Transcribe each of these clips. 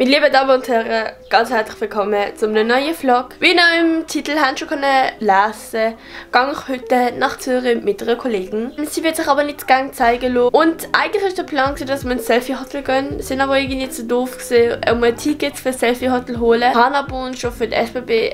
Meine lieben Damen und Herren, ganz herzlich willkommen zu einem neuen Vlog. Wie ihr im Titel habt schon lesen, gehe ich heute nach Zürich mit einer Kollegin. Sie wird sich aber nicht gerne zeigen lassen. Und eigentlich war der Plan, dass wir ins Selfie-Hotel gehen. Wir sind aber irgendwie zu doof gewesen, um ein Ticket für das Selfie-Hotel zu holen. Wir haben aber uns schon für die SBB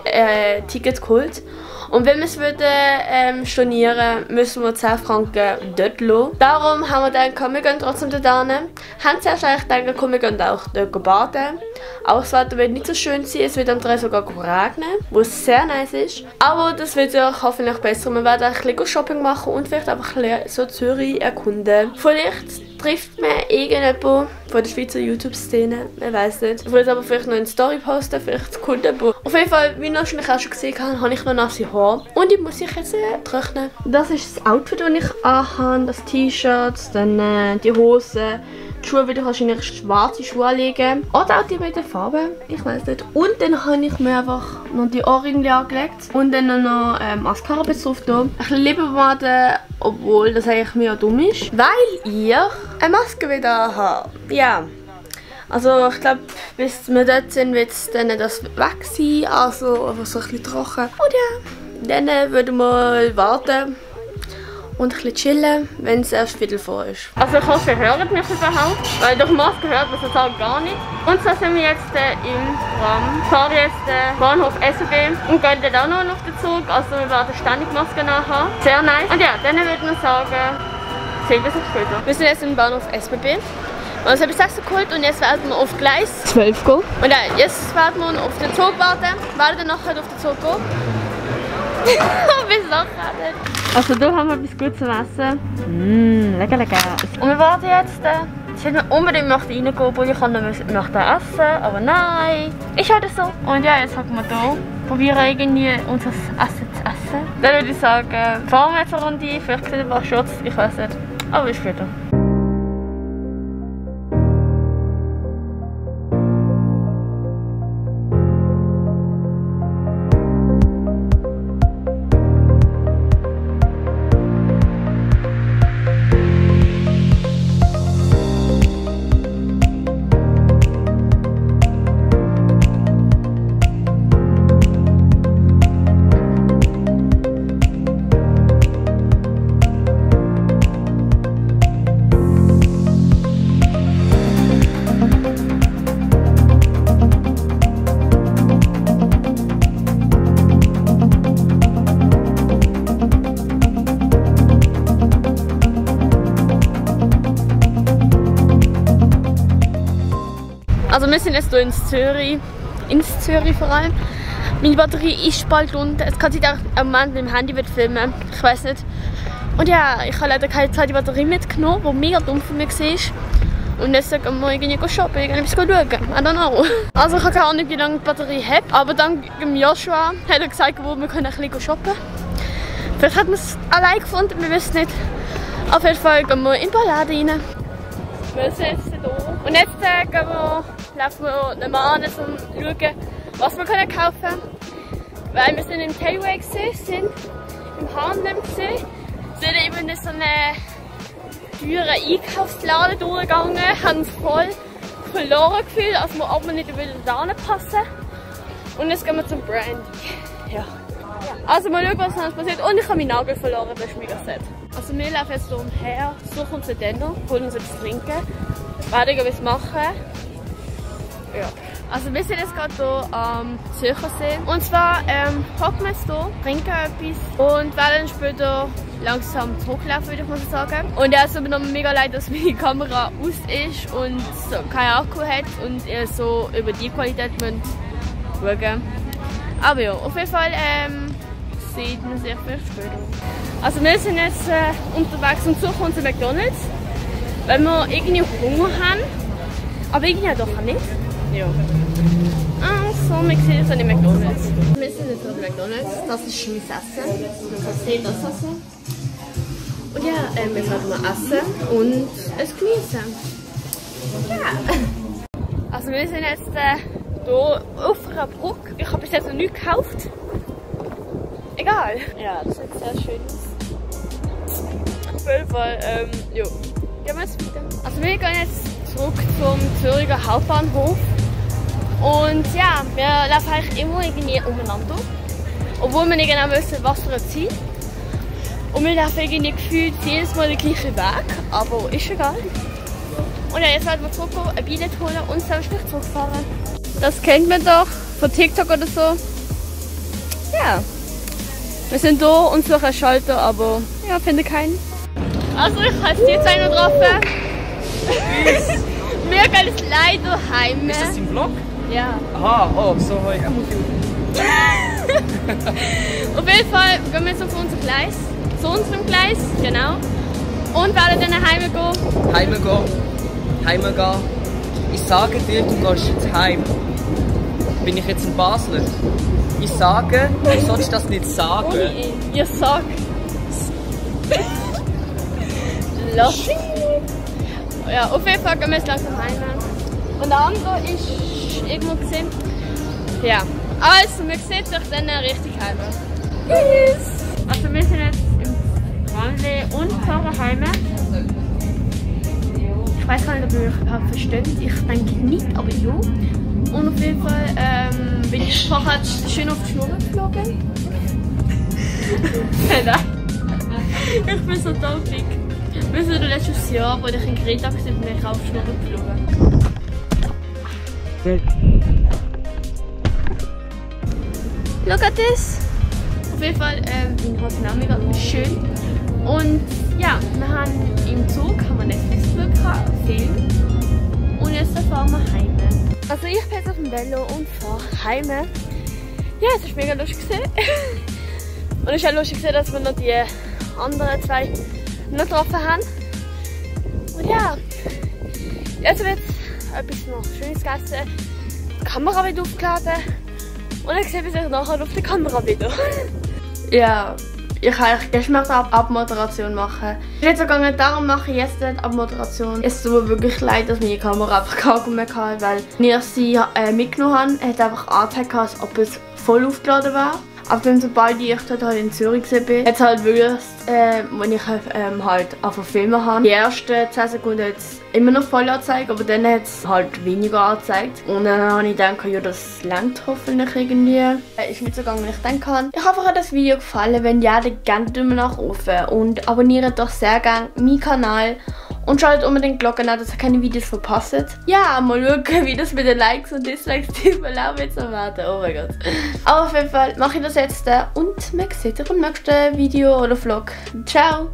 Tickets geholt. Und wenn wir es stornieren, müssen wir 10 Franken dort lassen. Darum haben wir gedacht, wir gehen trotzdem dort hin. Haben zuerst eigentlich gedacht, komm, wir gehen auch dort baden. Auch das Wetter wird nicht so schön sein, es wird am 3 sogar regnen, was sehr nice ist. Aber das wird sich hoffentlich besser. Wir werden ein bisschen Shopping machen und vielleicht einfach ein bisschen so Zürich erkunden. Vielleicht trifft man irgendjemanden von der Schweizer YouTube-Szene, man weiß nicht. Ich will es aber vielleicht noch in die Story posten, vielleicht kommt jemand. Auf jeden Fall, wie ihr wahrscheinlich auch schon gesehen habt, habe ich noch nasse Haare. Und ich muss sich jetzt trocknen. Das ist das Outfit, das ich anhabe, das T-Shirt, dann die Hose. Die Schuhe würde ich wahrscheinlich schwarze Schuhe anlegen. Oder auch die beiden Farben, ich weiß nicht. Und dann habe ich mir einfach noch die Ohrringe angelegt. Und dann noch Mascara drauf da. Ein bisschen Lippenpomade, obwohl das eigentlich mega dumm ist. Weil ihr eine Maske wieder habt. Ja. Also ich glaube, bis wir dort sind, wird es dann das weg sein. Also einfach so ein bisschen trocken. Und ja, dann würden wir warten. Und ein bisschen chillen, wenn es erst Viertel vor ist. Also ich hoffe, ihr hört mich überhaupt, weil durch Maske hört man es halt gar nicht. Und so sind wir jetzt im Tram. Wir fahren jetzt Bahnhof SBB und gehen dann auch noch auf den Zug. Also wir werden ständig Maske nachher. Sehr nice. Und ja, dann würde man sagen, sehen wir uns später. Wir sind jetzt im Bahnhof SBB. Wir haben uns etwas Essen geholt und jetzt werden wir auf Gleis 12 gehen. Und ja, jetzt werden wir auf den Zug warten. Wir werden dann nachher auf den Zug gehen. Bis nachher. Also hier haben wir etwas Gutes zum Essen. Lecker, lecker. Und wir warten jetzt. Jetzt hätten wir unbedingt reingehen, obwohl ich möchte essen, aber nein. Ist halt so. Und ja, jetzt hocken wir hier. Probieren irgendwie unser Essen zu essen. Dann würde ich sagen, fahren wir jetzt eine Runde. Vielleicht sieht ein paar Shots, ich weiß nicht. Aber bis später. Also wir sind jetzt hier ins Zürich vor allem. Meine Batterie ist bald unter. Es kann sich auch am Moment mit dem Handy filmen. Ich weiß nicht. Und ja, ich habe leider keine zweite Batterie mitgenommen, was mega dumm für mich war. Und jetzt sagen wir irgendwie shoppen, etwas schauen. I don't know. Also ich habe keine Ahnung, wie lange die Batterie hat. Aber dank Joshua hat er gesagt, wir können ein bisschen shoppen. Vielleicht hat man es allein gefunden, wir wissen nicht. Auf jeden Fall gehen wir in den Laden rein. Wir sind jetzt hier. Und jetzt laufen wir nochmal an, um zu schauen, was wir kaufen können. Weil wir sind im Tailway gesehen, sind im H&M gesehen, sind eben in so einen teuren Einkaufsladen durchgegangen, haben uns voll verloren gefühlt, als wir aber nicht über den Laden passen. Und jetzt gehen wir zum Brandy. Ja. Also mal schauen, was noch passiert. Und ich habe meinen Nagel verloren, das ist mega sad. Also wir laufen jetzt hier umher, suchen uns einen Denner, holen uns etwas trinken, werden etwas machen. Ja. Also wir sind jetzt gerade hier am Zürchersee. Und zwar hocken wir jetzt hier, trinken etwas und werden später langsam zurücklaufen, würde ich mal sagen. Und ja, es tut mir noch mega leid, dass meine Kamera aus ist und so keinen Akku hat und ihr so über die Qualität schauen. Aber ja, auf jeden Fall sieht man sich vielleicht später. Also wir sind jetzt unterwegs und suchen uns McDonald's, weil wir irgendwie Hunger haben, aber irgendwie doch nicht. Ja. Also, wir sehen jetzt an den McDonald's. Wir sind jetzt an McDonald's, das ist mein Essen. Man sieht das Essen. Und ja, wir werden mal essen und es genießen. Ja. Also wir sind jetzt hier auf einer Brücke. Ich habe bis jetzt noch nichts gekauft. Egal. Ja, das sieht sehr schön aus. Auf jeden Fall, ja. Gehen wir jetzt weiter. Also wir gehen jetzt zurück zum Züricher Hauptbahnhof. Und ja, wir laufen eigentlich immer irgendwie umeinander. Obwohl wir nicht genau wissen, was für eine Zeit. Und wir laufen irgendwie gefühlt jedes Mal den gleichen Weg, aber ist egal. Und ja, jetzt werden wir zurückgehen, ein Billett holen und selbstständig zurückfahren. Das kennt man doch von TikTok oder so. Ja. Wir sind hier und suchen einen Schalter, aber ja, finden keinen. Also ich habe jetzt die zwei noch getroffen. Wir gehen jetzt leider heim. Ist das dein Vlog? Ja. Aha, oh, so heu. Auf jeden Fall gehen wir jetzt auf unser Gleis. Zu unserem Gleis, genau. Und werden dann heimgehen. Heimgehen. Ich sage dir, du gehst jetzt heim. Bin ich jetzt ein Basler? Ich sage, du sollst das nicht sagen. Ohne ihn. Ich sag. Lass. Ja, auf jeden Fall gehen wir jetzt langsam heim. Und der andere ist irgendwo gesehen. Ja. Also, wir sehen sich dann richtig heim. Tschüss! Also, wir sind jetzt im Ranle und fahren heim. Ich weiß gar nicht, ob ihr mich versteht. Ich denke nicht, aber ja. Und auf jeden Fall bin ich vorher schön auf die Schnur geflogen. Nein. Ich bin so taubig. Wir sind letztes Jahr, wo ich in Kreta war, bin ich auf die Schnur geflogen. Look at this! Auf jeden Fall in Rosenau mega schön. Und ja, wir haben im Zug Netflix gehabt, Film. Und jetzt fahren wir heim. Also ich bin jetzt auf dem Velo und fahre heim. Ja, es war mega lustig. Und es ist auch lustig, dass wir noch die anderen zwei noch getroffen haben. Und ja, jetzt wird etwas noch Schönes gegessen. Die Kamera wird aufgeladen. Und dann sehen wir sich nachher auf der Kamera wieder. Ja, ich kann eigentlich gestern eine Abmoderation machen. Ich würde sogar darum mache ich jetzt die Abmoderation. Es tut mir wirklich leid, dass meine Kamera einfach keinen mehr hatte, weil ich sie mitgenommen habe, hat einfach angezeigt, als ob es voll aufgeladen war. Aber dann, sobald ich dort halt in Zürich war, hat es halt wirklich, wenn ich halt angefangen filmen habe, die ersten 10 Sekunden hat es immer noch voll angezeigt, aber dann hat es halt weniger angezeigt. Und dann habe ich gedacht, ja, das reicht hoffentlich irgendwie. Ist nicht so gegangen, wie ich gedacht habe. Ich hoffe, euch hat das Video gefallen. Wenn ja, dann gerne Daumen nach oben und abonniert doch sehr gerne meinen Kanal. Und schaltet unbedingt die Glocke an, dass ihr keine Videos verpasst. Ja, mal schauen, wie das mit den Likes und Dislikes laufen jetzt noch werden. Oh mein Gott. Aber auf jeden Fall mache ich das jetzt und wir sehen uns im nächsten Video oder Vlog. Ciao!